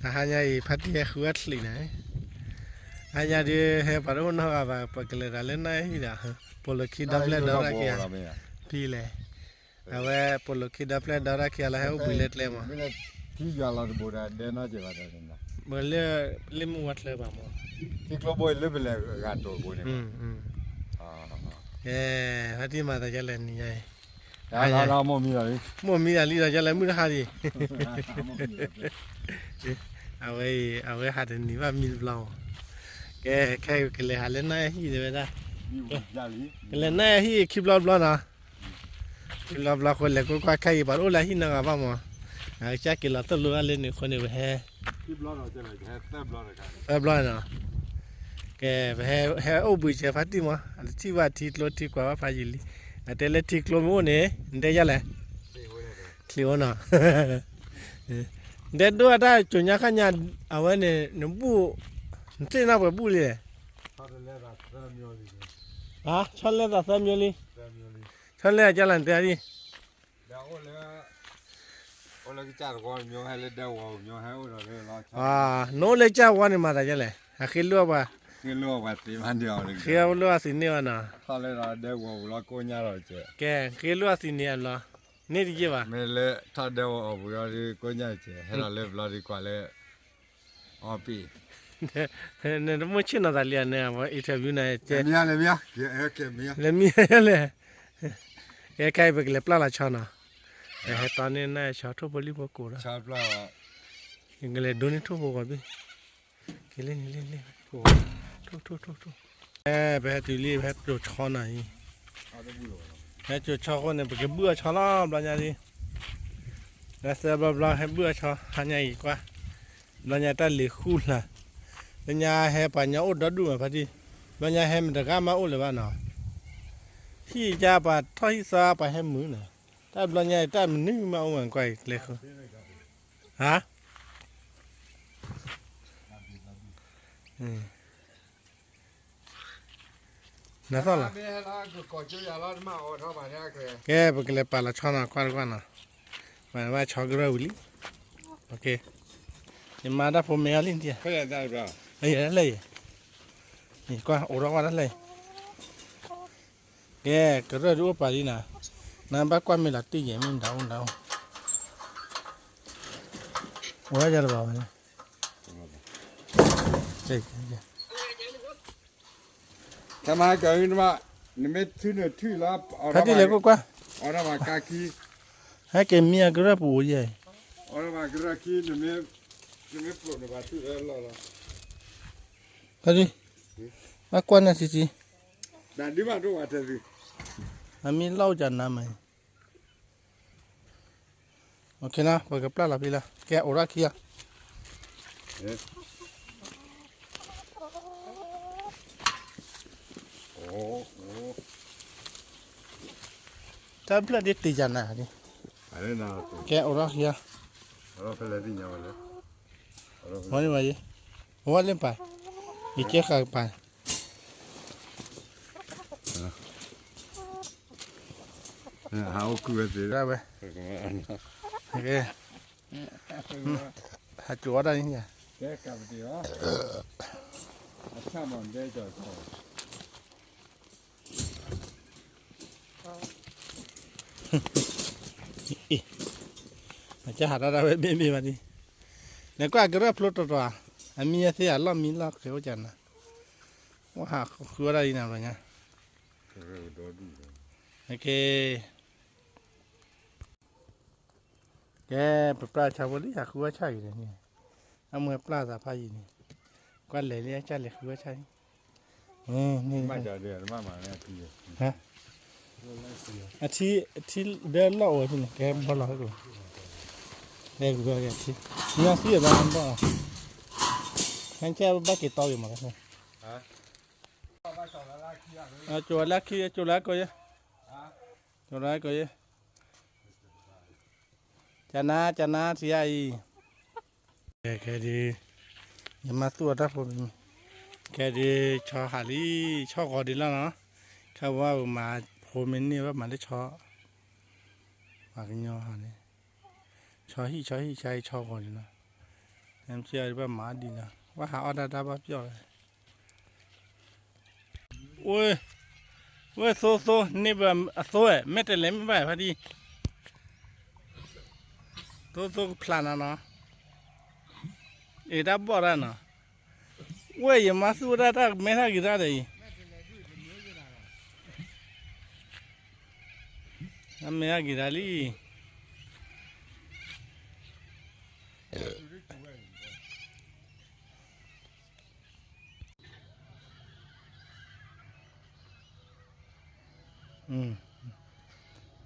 ဟါညါအံၤ ဖါတံၢ်ဟဲဃုအချံးန့ၣ်, ဟါညါဒုးဟဲပှၤတအိၣ်နီတဂၤဘၣ် ပကလဲၤတၢ်လၢနၢ်အဟံၣ်ဒီး, ပိာ်လိာ်ခံဒီဖျၢၣ်ဒီရၣ်ခံဂၤ, ဖံလဲၣ်, အဝဲပိာ်လိာ်ခံဒီဖျၢၣ်ဒီရၣ်ခံဂၤလၢဟဲအိၣ်ဘှံးလၢကျဲမး, ထံယွၤလီၤတဘိဒီးဒဲနီၢ်ကဲဘၣ်ဒီး, လၢမုၢ်ဝါချၢဘၣ်မး, ထံကျိဘိလၢပလဲၤဂၤတိာ်ဘိန့ၣ်, ဖါတံၢ်မၤသးဒ်လဲၣ်နံၤညါအံၤ မိၢ်မံတၢ်လံဒီး ကလဲၤမုၢ်တဟါဒံး, အဝဲအံၤ အဝဲဟးတနံၤဘၣ်မံတဘျီမး, ကဲ ခဲကလဲၤဟးလၢနၢ်ဟံၣ်တဲဝဲဒၣ်, ကလဲၤနၢ်ဟံၣ်ခံဘျီတဘျီနီၤ, ခံဘျီတဘျီအဃိလဲၤကွၢ်ကွၢ်ခဲအံၤ ပှၤတအိၣ်လၢဟံၣ်နီတဂၤဘၣ်မး, ကစၢ်က့ၤလီၤသိၣ်လိဒၣ်လၢန့ၣ်အဃိန့ၣ် ပဟဲ သၢဘျီနီၤ, ကဲ ပဟဲ ဟဲအိၣ်ဘှံးစၢၤဖါတံၢ်မး, အတထံၣ်ဘၣ်ထံကျိထံကွၢ်ဘၣ်ဖးယံာ်လံ, အတဲလၢထံကျိမ့ၢ်အိၣ်န့ၣ် နတဲယၤလဲၣ်, ချံအိၣ်နီၤ, နတဲဒိၣ်အတၢ်ကိညါခါညါ, အဝဲန့ၣ် နဘူၣ်, နသ့ၣ်နီၣ်ပှဲၤဘူၣ်လံလဲၣ်, ဆီလဲသးသၢမံၤလံ, ဆီလဲသးကလဲၣ်နတဲဒ် အိၣ်လၢကစၢ်တဝီ, နအိၣ်လၢကစၢ်ဝီန့ၣ်မၤသးဒ်လဲၣ်, အဃ့လိၢ်ပှၤ, ဃ့လိၢ်အသံန့ၢ်ဘၣ်နီၤ, ကဲ ဃ့လိၢ်အသံန့ၢ်အဘျီ, မ့ၢ်လၢထီၣ်ဒဲဝီအပူၤဒီးကိညါတကဲး, ဟဲလီၤလၢဘျီဒီးကွၢ်လၢ အီပံၤ, နတမိၢ်ဆ့ၣ်နီၤသးလံဧါန့ၣ်, အဝဲ interview နၤ, လဲၤမံယလဲၣ်, ကဲ ခဲအံၤပကလဲၤပျၢ်လီၤဆီနီၤ, ဟဲတီန့ၢ်နၢ်ဆီထိၣ်ဖိလံၣ်ဖိကိးဒီး, ကလဲၤဒိန့ၢ်ထိၣ်ဖိဂီၤဘ့ၣ်, က့ၤလ့န့ၣ်လ့လ့, ထိၣ်ထိၣ်ထိၣ်ထိၣ်, ပဟဲတုၤလံ ပဟဲတိၤဆီနီၤအံၤ, ဟဲတိၤဆီအဃိန့ၣ် ပကဘုၣ်အီၤဆီလီၤ ဘျီညါလံ, လၢသၢဘျီဘျီဟဲဘုၣ်အီၤဆီ ဟါညါအံၤကွၢ်, ဘျီညါတၢ်လံၤဃူလၢ်, လၢညါဟဲပှၤညီအိၣ်ဒီဒူၣ်မးဖါတံၢ်, ဘျီညါဟဲမတဂၤမးအိၣ်လၢၤဘၣ်နီၤ, ဟံၣ်ကၢ်ပှၤထီၣ်ဟံၣ်သါပှၤဟဲမုာ်နီၤ, တၢ်ဘျီညါအံၤတၢ်မနုၤမးအိၣ်မးကွၢ်အံၤကျဲဃိ, ဟါ နသီၣ်လီၤ, ကဲ ပကလဲၤပာ်လီၤဆီနီၤ ကွၢ်တကွၢ်နီၤ, ပာ်ဘၣ်ဆီကရၢၢ်ဝံၤလံ, ယမါတၢ်ဖိမဲအီၤလံ, လၢယၤ, ကွၢ်အိးထီၣ်ကွၢ်တၢ်လၢယၤ, ကဲ ကရၢၢ်ဒုးအိၣ်ပာ်လံနီၤ, နဘၣ်ကွၢ်မ့ၢ်လီၤတံၢ်ယဲၢ်မ့ၢ်ဒၣ်အိၣ်ဒၣ်အိၣ်, အိးထီၣ်ယၤတဘၣ်ဝဲန့ၣ် တမၤကၢၤနမး, နမ့ၢ်ထုးနထုးလီၤ, ဖါတံၢ်လဲၤကွၢ်ကွၢ်, အီၣ်တၢ်မၤကါခံ, ဟဲက့ၤမံအကရၢၢ်ပူၤအိၣ်ယဲၢ်, အီၣ်တၢ်မၤကရၢၢ်ခံ, နမ့ၢ်ပျိာ်နဘၣ်ထုးလီၤလီၤ, ဖါတံၢ်, ဘၣ်ကွၢ်နၤဆံးဆံး, ဒၣ်ဒုးဘၣ်ဒိၣ်ဝဲတၢ်သု, အမံၤလီၢ်အိၣ်ကနါမး, ပကပျၢ်လီၤဖဲလီၤ, ကဲအိးထီၣ်ခံဂၤ တၢ်ဖျၢၣ်ဒ်တ့ၢ်ယၤနၤ, ကဲအိးထီၣ်ခံဂၤ, ဝဲန့ၣ်ဘၣ်ယဲ, ဝဲလၢပၢ်, ယကဲဃာ်ကပၢ်, ဟးအိၣ်ကုၢ်ဝဲသ့ၣ်, ဝဲ, ဟးကၠိအီၣ်တၢ်န့ၣ်, အကစၢ်ဟးတၢ်တၢ်ဝဲမ့ၢ်မ့ၢ်ဘၣ်, နကွၢ်ကရၢၢ်ဖျိတီတီဧါ, အမံၤအသ့ၣ်အလီၢ်မံလီၢ်ဃဲၤအိၣ်ကနၤ, ဝဲဟးဃုအီၣ်တၢ်လံနၤဘျီညါ, ကဲ ပပျၢ်ဆါဖိလံ ဟးဃုအီၣ်ဆၣ်ဂ့ၤန့ၣ်, အမ့ၢ်ပျၢ်သးဖးယံာ်န့ၣ်, ကွၢ်လဲၤလံ အကစၢ်လဲၤဃုအီၣ်ဆၣ်လံ, အထံ အထံဒီးလီၢ်အိၣ်ဝဲဖဲန့ၣ် ကဲဘီလီၤ, ကဲဂုၤဂၤကဲထံ, ညါသံအဘၣ်ဘီလီၤ, ဟဲကဲဘၣ်က့ၤတီဂ့ၤမး, ကၠိလၢခံ ကၠိလၢကီၢ်ယဲ, ကၠိလၢကီၢ်ယဲ, ကနါ ကနါ ထံအံၤ, ခဲဒုး ယမါသူၣ်အတၢ်ဖိမ့ၢ်, ခဲဒုး ဆီဟးလံ ဆီဂီၤဒံးလီၤနီၤ, ခဲဝဲပမၤဖိမ့ၢ်န့ၢ်ဝဲမၤလၢဆီ, ပှၤကညီဟးန့ၣ်, ဆီဟံၣ် ဆီဟံၣ် ဆီဟံၣ် ဆီဂီၤဒံးလီၤ, မ့ၢ်ဘၣ်မၤဒ်လီၤ, ဝဲဟးအီၣ်တၢ်တၢ်ဘၣ်ပျီၣ်ဝဲ, ဝဲ, ဝဲသိသိ န့ၢ်ဘၣ်အသိဝဲ မ့ၢ်တလဲၤမ့ၢ်ဘၣ်ဖါတံၢ်, သိသိကဖျးနၤနီၤ, အ့ၣ်တၢ်ဘီၣ်တၢ်နီၤ, ဝဲယမၤသူၣ်ဝဲဒၣ်တၢ်မဲာ်တၢ်ဂ့ၤတၢ်ဒီးအံၤ, တၢ်မဲာ်တၢ်ဂ့ၤတၢ်လံ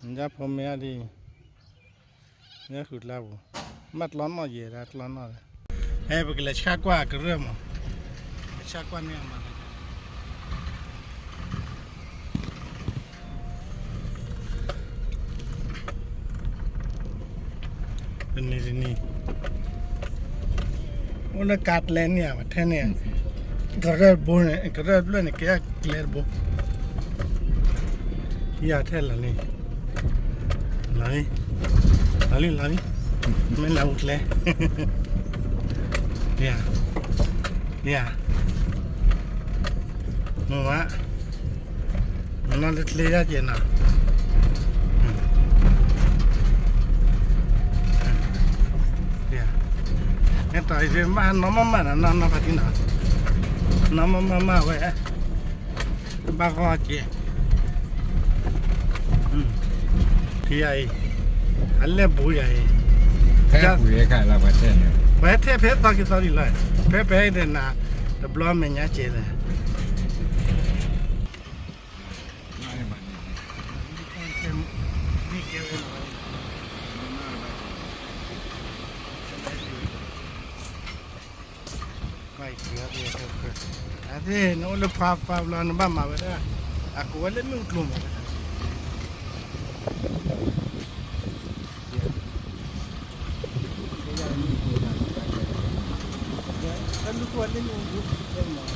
ဒၣ်ဖိမ့ၢ်အါဒ်, လၢဃုာ်ကျါပူၤ, ဘၣ်ကျီနီၣ်ယဲၢ်ဒၣ်ကျီနီၣ်လၢ, ဟဲပကလဲၤဆါကွၢ်ကရၢၢ်မး, ဆါကွၢ်န့ၣ်အမၤ တနံၤတနံၤ, အိၣ်လၢကါကျဲန့ၣ်ဧါ ထဲန့ၣ်, ကရၢၢ်ဘိန့ၣ် ကရၢၢ်ဖျၢၣ်န့ၣ် ကဲကျဲတဘိ, ယၤထဲလီၤလံ, လီၤလံ, လီၤလံ, လီၤလံ, မ့ၢ်လၢအူကျဲ, ယၤ, ယၤ, မ့ၢ်ဝဲ နီၢ်လၢကျဲဒၣ်ကဲနီၤ, အဲၣ်တီအံၤမးနီၢ်မးမးနီၤ နီၢ်နီၢ်ဖါတံၢ်နီၤ, နီၢ်မးမးမးဝဲ, ဘၣ်ဂီၢ်ကဲ, ဖံယၤအံၤ, အလဲၢ်ဘူးယၤအံၤ, ပှၤထဲဖဲသီက့ၤသီဒံးလီၤ, ဖဲဖဲဒၣ်နၤ, တဘျီမဲာ်ညါကဲလဲၣ် အသ့ၣ် နအိၣ်လၢဖါဖါဘျီ နဘၣ်မၤဝဲဒၣ်, အကိးဝဲလၢမ့ၣ်အူကျိၤမး, တၢ်လူၢ်ခိၣ်လၢမ့ၣ်အူကျိၤမး.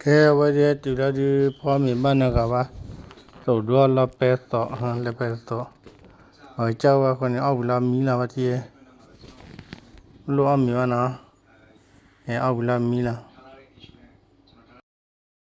ကဲ အဝဲဒၣ်တုၤလီၤဒုး ဖီမ့ၤဘၣ်နဂၤဘၣ်, သိးဒိၣ်လီၤပဲသိး လၢပဲသိး, အကစၢ်ဝဲဃိန့ၣ် အီၣ်ဝံၤလီၤမံလီၤ ဝဲထံၣ်, လိၣ်အီၣ်မ့ၤဘၣ်နီၤ, အီၣ်ဝံၤလီၤမံလီၤ.